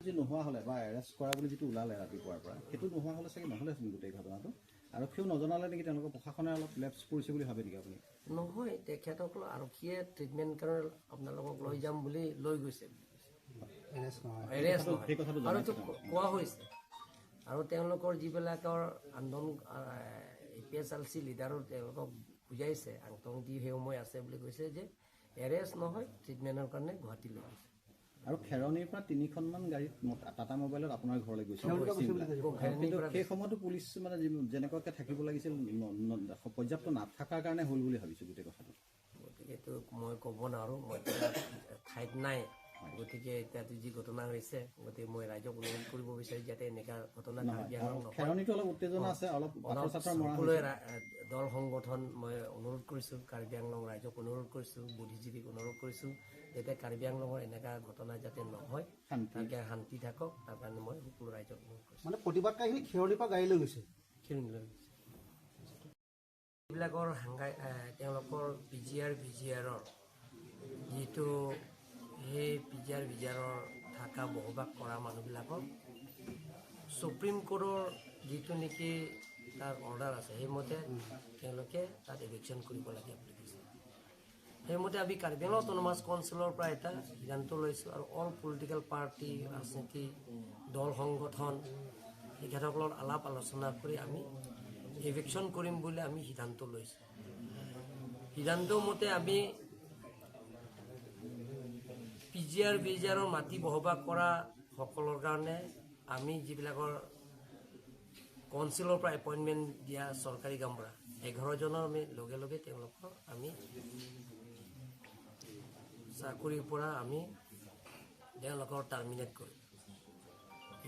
যদি নোহোৱা হ'লে বা এৰেষ্ট কৰা বুলি যিটো ওলালে ৰাতিপুৱাৰ পৰা, সেইটো নোহোৱা হ'লে চাগে নহ'লেহেঁতেন গোটেই ঘটনাটো। আৰক্ষীয়েও নজনালে নেকি? তেওঁলোকৰ প্ৰশাসনে অলপ লেপছ কৰিছে বুলি ভাবে নেকি আপুনি? নহয়, তেখেতসকলক আৰক্ষীয়ে ট্ৰিটমেণ্ট কাৰণে আপোনালোকক লৈ যাম বুলি লৈ গৈছে বুলি কৈছে। এৰেষ্ট নহয়। এৰেষ্ট নহয়। সেই কথাটো আৰু জনাইছে। এইটো কোৱা হৈছে আৰু তেওঁলোকৰ যিবিলাকৰ আন্দোলন, এপিএছএলচি লিডাৰো তেওঁলোকক বুজাইছে, আংটং দি সেই সময় আছে বুলি কৈছে যে এৰেষ্ট নহয়, ট্ৰিটমেণ্টৰ কাৰণে গুৱাহাটী লৈ গৈছে। আৰু খেৰণিৰ পৰা তিনিখনমান গাড়ীত টাটা মোবাইলত আপোনাৰ ঘৰলৈ গৈছে। খেৰণিৰ কিন্তু পৰা সেই সময়তো পুলিচ মানে যেনেকুৱাকে থাকিব লাগিছিল, পৰ্যাপ্ত নাথাকাৰ কাৰণে হ'ল বুলি ভাবিছো গোটেই কথাটো। গতিকে এইটো মই ক'ব নোৱাৰোঁ, মই এতিয়া ঠাইত নাই। গতিকে এতিয়াতো যি ঘটনা হৈছে, গতিকে মই ৰাইজক অনুৰোধ কৰিব বিচাৰিম যাতে এনেকুৱা ঘটনা কাৰ্বি আংলং নহয়। খেৰণিটো অলপ উত্তেজনা আছে, অলপ পাথৰ অলপ চাথৰ মৰা সকলোৱে হৈছে। দল সংগঠন মই অনুৰোধ কৰিছোঁ, কাৰ্বি আংলং ৰাইজক অনুৰোধ কৰিছোঁ, বুদ্ধিজীৱীক অনুৰোধ কৰিছোঁ যাতে কাৰ্বি আংলঙৰ এনেকুৱা ঘটনা যাতে নহয়। শান্তি। তাকে শান্তি থাকক, তাৰ কাৰণে মই সকলো ৰাইজক অনুৰোধ কৰিছোঁ। মানে প্ৰতিবাদকাৰীখিনি খেৰণিৰ পৰা গাড়ী লৈ গৈছে? খেৰণি লৈ গৈছে। এইবিলাকৰ সাংঘাই তেওঁলোকৰ পিজিআৰ ভিজিআৰৰ যিটো, সেই পিজিআৰ ভিজিআৰৰ থকা বসবাস কৰা মানুহবিলাকক সুপ্ৰিম কোৰ্টৰ যিটো নেকি তাৰ অৰ্ডাৰ আছে, সেইমতে তেওঁলোকে তাত এভিকশ্যন কৰিব লাগে বুলি কৈছে। সেইমতে আমি কাৰ্বি আংলং অট'নমাছ কাউন্সিলৰ পৰা এটা সিদ্ধান্ত লৈছোঁ আৰু অল পলিটিকেল পাৰ্টি, ৰাজনীতি দল সংগঠন, তেখেতসকলৰ আলাপ আলোচনা কৰি আমি এভিকশ্যন কৰিম বুলি আমি সিদ্ধান্ত লৈছোঁ। সিদ্ধান্ত মতে আমি পিজিআৰ ভিজিআৰৰ মাটি বসবাস কৰা সকলৰ কাৰণে আমি যিবিলাকৰ কাউন্সিলৰ পৰা এপইণ্টমেণ্ট দিয়া চৰকাৰী গামবুঢ়া 11জনৰ আমি লগে লগে তেওঁলোকৰ আমি চাকৰিৰ পৰা আমি তেওঁলোকৰ টাৰ্মিনেট কৰিম।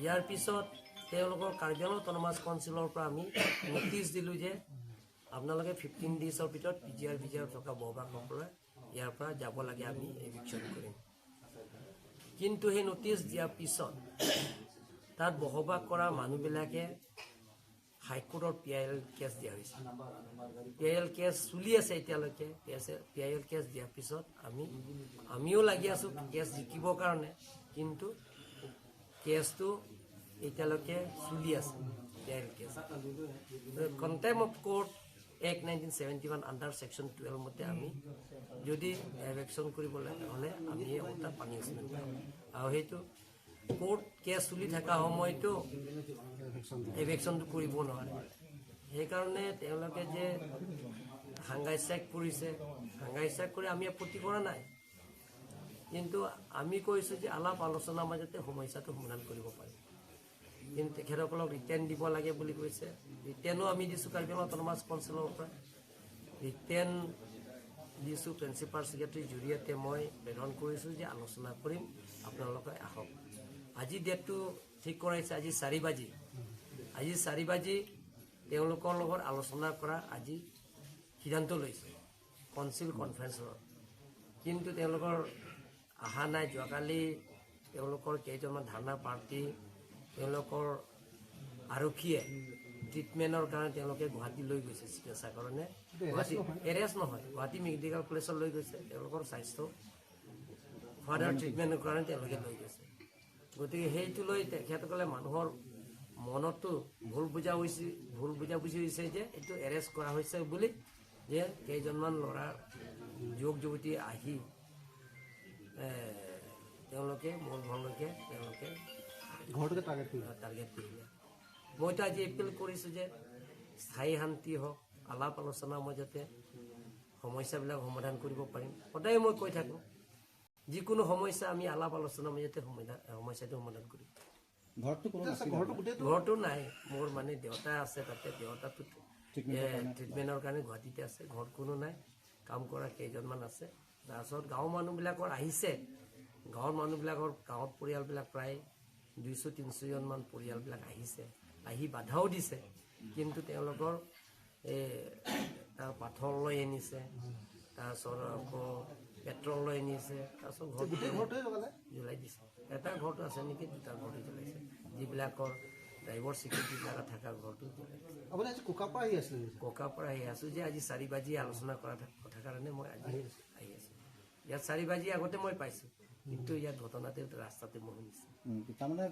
ইয়াৰ পিছত তেওঁলোকৰ কাৰ্বি আংলং অট'নমাছ কাউন্সিলৰ পৰা আমি নটিচ দিলোঁ যে আপোনালোকে 15 ডেইজৰ ভিতৰত পিজিআৰ ভিজিআৰ থকা বসবাসসকলে ইয়াৰ পৰা যাব লাগে, আমি এভিকশ্যন কৰিম। কিন্তু সেই নটিচ দিয়াৰ পিছত তাত বসবাস কৰা মানুহবিলাকে হাইকোৰ্টত পিআইএল কেছ দিয়া হৈছে। পিআইএল কেছ চলি আছে এতিয়ালৈকে। পিআইএল কেছ দিয়াৰ পিছত আমিও লাগি আছোঁ কেছ জিকিবৰ কাৰণে, কিন্তু কেছটো এতিয়ালৈকে চলি আছে PIL cash. Contempt of Court Act 1971 under section 12 মতে আমি যদি এভিকশ্যন কৰিবলৈ হ'লে আমি ওলোটা পানিছমেণ্ট পাম আৰু সেইটো কোৰ্ট কেছ চলি থকা সময়তো এভিকশ্যনটো কৰিব নোৱাৰে। সেইকাৰণে তেওঁলোকে যে হাংগাৰ ষ্ট্ৰাইক কৰিছে, হাংগাৰ ষ্ট্ৰাইক কৰি আমি আপত্তি কৰা নাই, কিন্তু আমি কৈছোঁ যে আলাপ আলোচনাৰ মাজতে সমস্যাটো সমাধান কৰিব পাৰি। কিন্তু তেখেতসকলক ৰিটাৰ্ণ দিব লাগে বুলি কৈছে। ৰিটাৰ্ণো আমি দিছোঁ, কাৰ্বি আংলং অট'নমাছ কাউন্সিলৰ পৰা ৰিটাৰ্ণ দিছোঁ। প্ৰিন্সিপাল ছেক্ৰেটাৰীৰ জৰিয়তে মই প্ৰেৰণ কৰিছোঁ যে আলোচনা কৰিম, আপোনালোকে আহক। আজি ডেটটো ঠিক কৰাইছে, আজি 4 বাজি, আজি 4 বাজি তেওঁলোকৰ লগত আলোচনা কৰা আজি সিদ্ধান্ত লৈছে কাউন্সিল কনফাৰেন্সত। কিন্তু তেওঁলোকৰ অহা নাই। যোৱাকালি তেওঁলোকৰ কেইজনমান ধাৰণা পাৰ্টি, তেওঁলোকৰ আৰক্ষীয়ে ট্ৰিটমেণ্টৰ কাৰণে তেওঁলোকে গুৱাহাটী লৈ গৈছে, চিকিৎসাৰ কাৰণে গুৱাহাটী। এৰেষ্ট নহয়, গুৱাহাটী মেডিকেল কলেজত লৈ গৈছে। তেওঁলোকৰ স্বাস্থ্য ফাৰ্ডাৰ ট্ৰিটমেণ্টৰ কাৰণে তেওঁলোকে লৈ গৈছে। গতিকে সেইটো লৈ তেখেতসকলে মানুহৰ মনতো ভুল বুজা হৈছে, ভুল বুজাবুজি হৈছে যে এইটো এৰেষ্ট কৰা হৈছে বুলি, যে কেইজনমান ল'ৰা যুৱক যুৱতী আহি তেওঁলোকে মোৰ ঘৰলৈকে তেওঁলোকে ঘৰটোকে টাৰ্গেট কৰিলে। টাৰ্গেট কৰিলে। মইতো আজি এপিল কৰিছোঁ যে স্থায়ী শান্তি হওক, আলাপ আলোচনাৰ মাজতে সমস্যাবিলাক সমাধান কৰিব পাৰিম। সদায় মই কৈ থাকোঁ, যিকোনো সমস্যা আমি আলাপ আলোচনাৰ মাজতে সমস্যাটো সমাধান কৰিম। ঘৰততো কোনো নাছিলে? ঘৰটো গোটেইটো ঘৰতো নাই মোৰ, মানে দেউতা আছে তাতে, দেউতাটো ট্ৰিটমেণ্টৰ কাৰণে। ট্ৰিটমেণ্টৰ কাৰণে গুৱাহাটীতে আছে। ঘৰত কোনো নাই, কাম কৰা কেইজনমান আছে। তাৰপিছত গাঁৱৰ মানুহবিলাকৰ আহিছে, গাঁৱৰ মানুহবিলাকৰ গাঁৱত পৰিয়ালবিলাক প্ৰায় 200-300জনমান পৰিয়ালবিলাক আহিছে, আহি বাধাও দিছে। কিন্তু তেওঁলোকৰ এই তাৰ পাথৰ লৈ আনিছে, তাৰপিছত আকৌ পেট্ৰল লৈ আনিছে, তাৰপিছত ঘৰটো গোটেই ঘৰটোৱে জ্বলালে? জ্বলাই দিছে। এটা ঘৰটো আছে নেকি, দুটা ঘৰটো জ্বলাইছে। যিবিলাকৰ ড্ৰাইভাৰ চিকিউৰিটিবিলাক থকা ঘৰটো জ্বলাই দিছে। আপুনি আজি কোকাৰ পৰা আহি আছিলে? ককাৰ পৰা আহি আছোঁ যে আজি 4 বাজি আলোচনা কৰা কথা কাৰণে মই আজি আহি আছোঁ। ইয়াত 4 বাজি আগতে মই পাইছোঁ। কিন্তু ইয়াত ঘটনাটো ৰাস্তাতে মই শুনিছোঁ। তাৰমানে।